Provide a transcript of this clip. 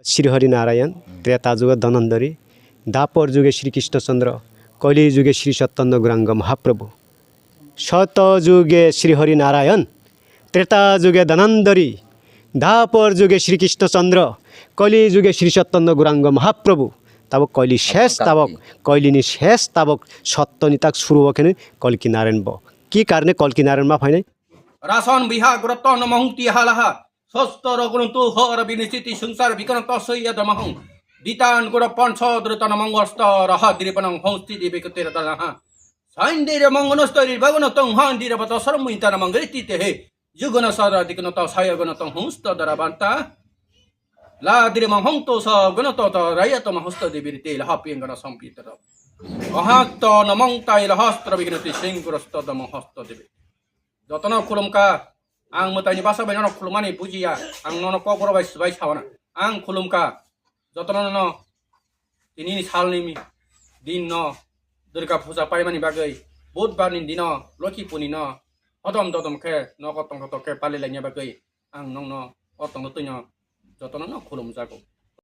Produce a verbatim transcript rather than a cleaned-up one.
শ্রী হরি নারায়ণ, ত্রেতা যুগে ধনন্দরী, দ্বাপর যুগে শ্রীকৃষ্ণচন্দ্র, কলি যুগে শ্রী চৈতন্য গৌরাঙ্গ মহাপ্রভু। শত যুগে শ্রী হরি নারায়ণ, ত্রেতা যুগে ধনন্দরী, দ্বাপর যুগে শ্রীকৃষ্ণচন্দ্র, কলি যুগে শ্রী চৈতন্য গৌরাঙ্গ Mahaprabhu. Tabok koili ses tabok, koilini ses tabok sottoni tak suru o khenwi Kolki Narayan bo. Ki karne Kolki Narayan ma phainai? Rason biha groto no mohung ti halaha. Sosto rogononto hor binisiti sungsar bikano tosoi adamahong. Ditan goro ponso drutana mongosto raha diripanang hongsti di bikotir danaha. Sain dire mongonosto ri bagono tong han dire bato sarmui tana mangri ti te he. Jugono sara dikno to saya gono tong hongsto dara banta. La dire mong hong to sa gono to to raya to mahosto de birite la hapi gono sompi to. Ohak to no mong tai la hostra bikno ti sing gorosto da mong hosto de. Jotono khulumkha, ang mwtaini basa bai nono khulumani bujiya, ang nono kokoro bai swbai sawana. Ang khulumkha, jotono nono tinini salni mi-, din no Durga puja paimani bagwi, budbar ni dino, Lokhi puni no, hodom dodom khe, nogo tongthotok khe palilaina bagwi, ang nongno o tongthotoino jotono no khulumjago.